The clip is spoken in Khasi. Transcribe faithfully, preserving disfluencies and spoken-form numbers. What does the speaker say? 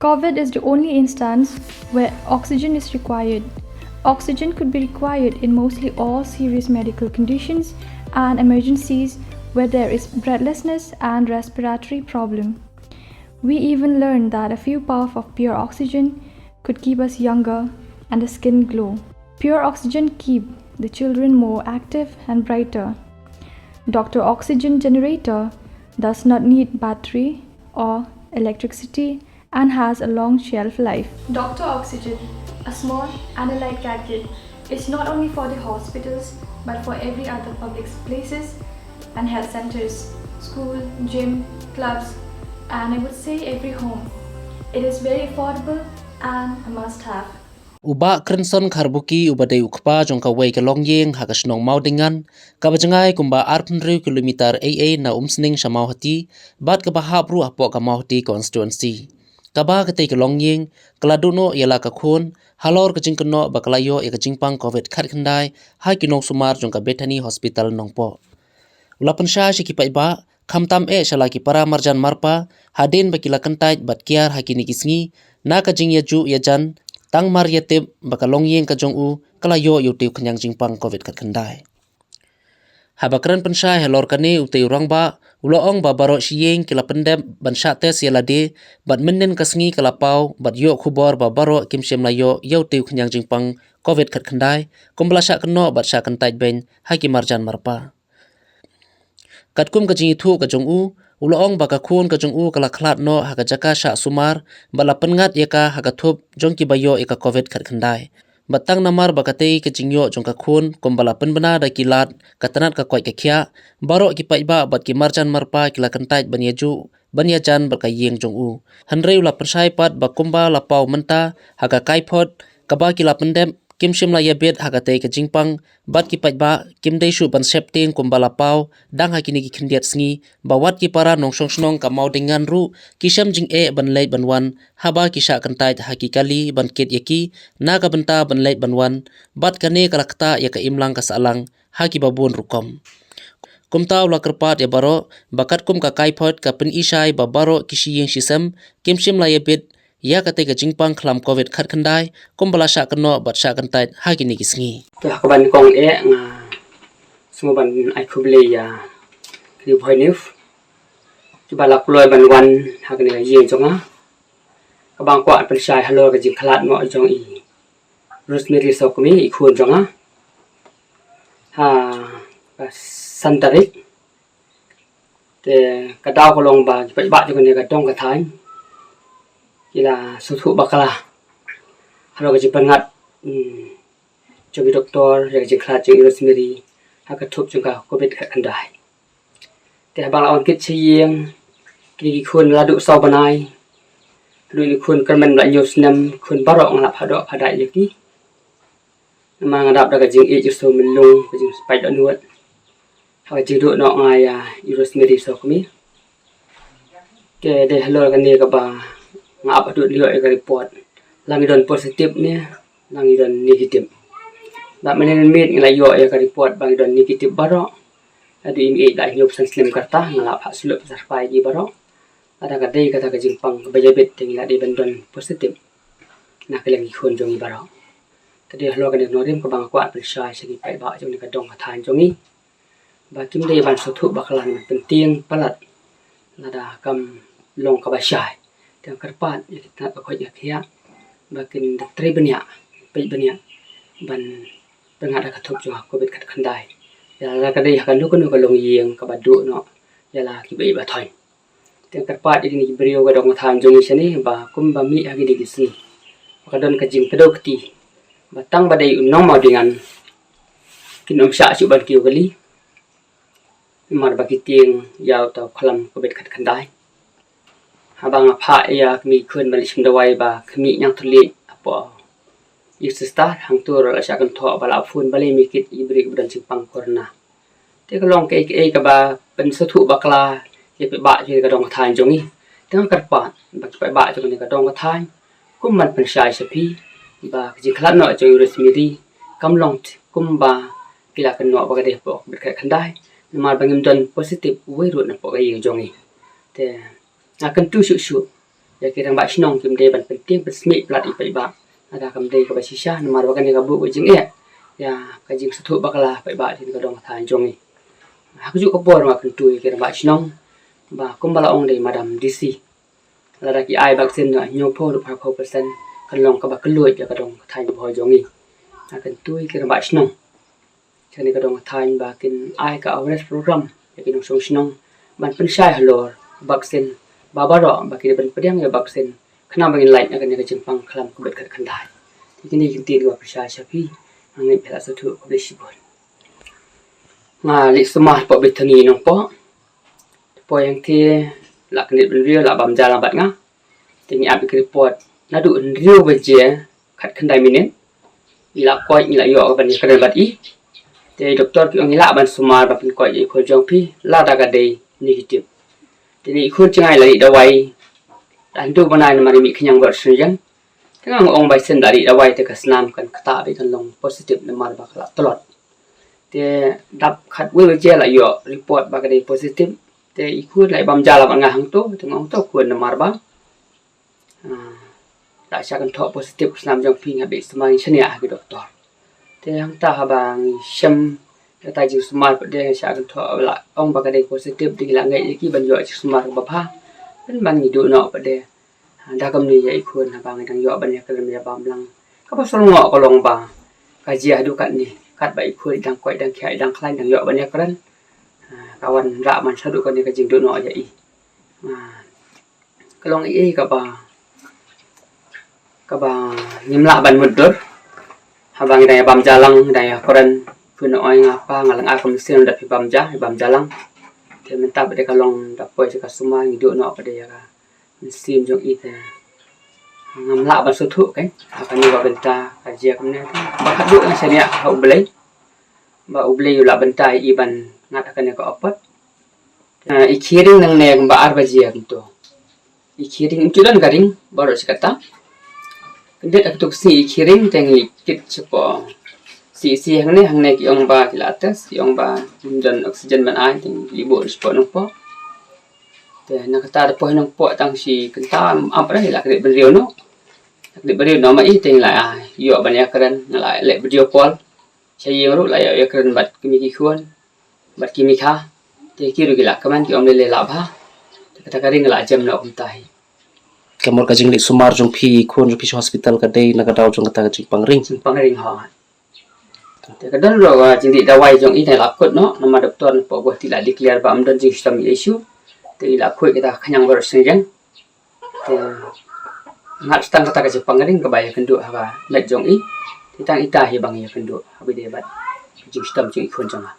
COVID is the only instance where oxygen is required. Oxygen could be required in mostly all serious medical conditions and emergencies where there is breathlessness and respiratory problem. We even learned that a few puffs of pure oxygen could keep us younger and the skin glow. Pure oxygen keep the children more active and brighter. Doctor Oxygen generator does not need battery or electricity and has a long shelf life. Doctor Oxygen, a small and a light gadget, is not only for the hospitals but for every other public places and health centers, school, gym, clubs, and I would say every home. It is very affordable and a must have. U Bah Crenson Kharbuki uba dei u kpa jong kawei ka longïing ha ka shnong Mawdingan, kaba jngai kumba arphew hynriew kilometer ei ei na Umsning sha Mawhati, bad kaba hap ruh hapoh ka Mawhati constituency. Kaba katei ka longïing ka la duh noh ïa la ka khun halor ka jingkynnoh ba ka la ïoh ïa ka jingpang COVID khatkhyndai ha ki nongsumar jong ka Bethany Hospital Nongpoh. U la pynshai sha ki paidbah, khamtam eh sha la ki para marjan marpa, hadien ba ki la kyntait bad kiar ha kine ki sngi na ka jingïajuh ïajan, tang mar ïatip ba ka longïing ka jong u ka la ïoh ïa utei u khñiang jingpang COVID khatkhyndai. Haba kren pynshai halor kane, utei u rangbah u la ong ba baroh shi ïing ki la pyndep ban shah test ïa lade, bad mynnin ka sngi ka la paw bad ïoh khubor ba baroh kim shym la ïoh ïa utei u khñiang jingpang COVID khatkhyndai, kumba la shah kynnoh bad shah kyntait beiñ ha ki marjan marpa. Katkum ka jingïathuh ka jong u, u la ong ba ka khun ka jong u ka la khlad noh ha ka jaka shah sumar, bad la pynngat ïa ka ha ka thup jong kiba ïoh ïa ka COVID khatkhyndai. Bad tang namar ba katei ka jingïoh jong ka khun kumba la pynbna da ki lad, ka tnat ka koit ka khiah, baroh ki paidbah bad ki marjan marpa ki la kyntait ban ïajuh ban ïajan bad ka ïing jong u. Hynrei u la pynshai pat ba kumba la paw mynta ha ka kaiphod kaba ki la pyndep, kim shym la ïabit ha katei ka jingpang, bad ki paidbah kim dei shuh ban sheptieng kumba la paw dang ha kine ki khyndiat sngi, ba wat ki para nongshong shnong ka Mawdingan ruh ki shem jingeh ban leit ban wan haba ki shah kyntait ha ki kali ban kit ïa ki na ka bynta ban leit ban wan, bad kane ka la ktah ïa ka imlang ka sahlang ha kiba bun rukom. Kumta u la kyrpad ïa baroh ba katkum ka kaiphod ka pynishai ba baroh ki shi ïing shi sem kim shym la ïabit ïa katei ka jingpang khlam COVID khatkhyndai kumba la shah kynnoh bad shah kyntait ha kine ki sngi. To ha kaba nyngkong eh nga sngew ban ai khublei ïa ki Bhoi News kiba la kloi ban wan ha kane ka ïing jong nga, kaba nga kwah pynshai halor ka jingkhlad noh jong i Rosemary Sawkmie, i khun jong nga, ha ka san tarik. Te ka daw ka long ba ki paidbah jong kane ka dong ka thaiñ ki la sngewthuh bakla halor ka jingpynngat, hmm, jong ki doktor ïa ka jingkhlad jong i Rosemary ha ka thup jong ka COVID khatkhyndai. Te haba nga la wan kit sha ïing, kine ki khun la duh saw bnai, duh ine i khun kyrmen ba la hynñiew snem, khun baroh nga la phah doh phah dait ïa ki. Namar nga dap da ka jingïeit jong u Myllung, ka jingspait dohnud ha ka jingduh noh nga ïa i Rosemary Sawkmie. Te dei halor kane kaba nga ap haduh ïoh ïa ka report, la ngi don positive ne la ngi don negative. Bad mynne mynmiet ngi la ïoh ïa ka report ba ngi don negative baroh. Haduh i mei la hynñiew phew san snem ka rta, nga la phah slip phah sarpai ïa ki baroh. Lada ka dei kata ka jingpang kaba ïabit te ngi la dei ban don positive na ka liang ki khun jong ngi baroh. Te dei halor kane ka nongrim kaba nga kwah pynshai sha ki paidbah jong kane ka dong ka thaiñ jong ngi ba kim dei ban sngewthuh bakla ne ban pyntieng palat lada kam long kaba shai. Te nga kyrpad ïa ki tnat ka koit ka khiah ba kin da trei bniah, peit bniah ban pynngat ha ka thup jong ka COVID khatkhyndai, ïa lada ka dei ha kano kano ka longïing kaba duh noh ïa la kiba ïeit ba thoiñ. Te nga kyrpad ïa kine ki briew ka dong ka thaiñ jong ngi shane ba kumba mih ha kine ki sngi ba ka don ka jingkdew kti ba tang ba dei u nong Mawdingan kin ym shah shuh ban kiew kali namar ba ki tieng ïa uta u khlam COVID khatkhyndai. Haba nga phah ïa kmie ki khun ban leit shim dawai ba khmih ñiangthylliej hapoh i sister, hangto ruh la shah kynthoh ba la phone balei me kit ïa i briew ba don jingpang corona. Te ka long kaei kaei kaba pynsngewthuh bakla ïa ki paidbah jong kane ka dong ka thaiñ jong ngi. Te nga kyrpad ba ki paidbah jong kane ka dong ka thaiñ kum ban pynshai sha phi ba ka jingkhlad noh jong i Rosemary kam long kumba ki la kynnoh ba ka dei hapoh ka COVID khatkhyndai, namar ba ngim don positive uwei ruh napoh ka ïing jong ngi. Te nga kyntu shuh shuh Ïa ki rangbah shnong kim dei ban pyntieng pynsmih palat ïa paidbah. Lada kam dei kaba shisha namar ba kane ka buh ka jingeh ïa ka jingsngewthuh bakla paidbah dei ka dong ka thaiñ jong ngi. Ha kajuh ka por nga kyntu ïa ki rangbah shnong ba kumba la ong da i Madam D C, lada ki ai vaccine da hynñiewphew haduh phra phew percent kan long kaba kylluid ïa ka dong ka thaiñ Bhoi jong ngi. Nga kyntu ïa ki rangbah shnong sha kane ka dong ka thaiñ ba kin ai ka awareness program ïa ki nongshong shnong ban pynshai halor vaccine ba baroh ba ki dei ban pdiang ïa vaccine khnang ba ngin lait na kane ka jingpang khlam Covid khatkhyndai. Te kine ki ktien kiba pynshai sha phi, nga ngeit phi la sngewthuh. Khublei shibun. Nga leit sumar hapoh Bethany Nongpoh. Te poi hangtei la kyndit bynriew la bam ja lang bad nga. Te ngi ap ïa ki report naduh hynriew baje khatkhyndai minit. Ngi la koit, ngi la ïoh ka ban ïakren bad i. Te i doktor ki ong ngi lah ban sumar ban pynkoit ïa i khun jong phi lada ka dei negative. Te ine i khun jong nga i la leit dawai da hyndu bnai namar i mih khñiang baroh shi sngi. Te nga ong ba shisien da leit dawai te ka snam kan ktah ba kan long positive namar ba ka la tlot. Te dap khatwei baje la ïoh report ba ka dei positive. Te i khun la i bam ja lang bad nga hangto, te nga ong to khun namar ba ah, la shah kynthoh positive ka snam jong phi, nga bit sumar ngi shaniah ha ki doktor. Te hangta haba ngi shem kata jingsumar pat de, nga shah kynthoh la ong ba ka dei positive, te ngi la ngeit ïa ki ban ïoh jingsumar kaba bha. Pynban ngi duh noh pat de. Ah, da kumne ïa i khun haba ngi dang ïoh ban ïakren ïa bam lang, kaba sngewlyngngoh ka long ba ka jia haduh katne katba i khun i dang koit, i dang khiah, i dang khlaiñ, i dang ïoh ban ïakren. Ah, ka wanrah man shaduh kane ka jingduh noh ïa i. Ah, ka long ei ei kaba, kaba ngim lah ban mutdur. Haba ngi dang ïa bam ja lang, ngi dang ïakren, phi ong nga pa, nga lynga ka mynsiem da phi bam ja, ïa bam ja lang. Te mynta pat de ka long da poi sha ka sumar ngi duh noh pat de ïa ka mynsiem jong i te ngam lah ban sngewthuh kein. Ha kane ka bynta ka jia kumne te ba khatduh nga shaniah ha U Blei ba U Blei u lah bynta ïa i ban ngat ha kane ka opot. Ah, i khie ring nangne kumba ar baje kumto. I khie ring, ym ju don ka ring baroh shi katta. Kyndit ha kato ka sngi i khie ring te ngi kit shapoh C H C hangne, hangne ki ong ba ki la test, ki ong ba kim don oxygen ban ai, te ngi buh shapoh Nongpoh. Te na kata da poi Nongpoh tang shi kynta ap re, la kdit bynriew noh. La kdit bynriew noh ma i te ngi la ïoh ban ïakren, nga la leh video call sha ïing ruh, la ïoh ïakren bad kmie ki khun bad ki mei kha. Te ki ruh ki la kmen, ki ong lei lei lah bha. Te kata ka ring la jem noh kumta hi. Ka mut ka jingleit sumar jong phi, khun jong phi sha hospital ka dei na ka daw jong kata ka jingpang ring. Jingpang ring, ho. Te ka don ruh ka jingleit dawai jong i, te la kut noh namar doktor napoh Guwahati la declare ba ym don jingshitom ïa i shuh. Te i la khuid kita ka khñiang baroh shi sngi. Te ngat tang kata ka jingpang ring kaba ïakynduh ha ka met jong i. Te tang ita hi ba ngi ïakynduh ha ba ïadei bad ka jingshitom jong i khun jong nga.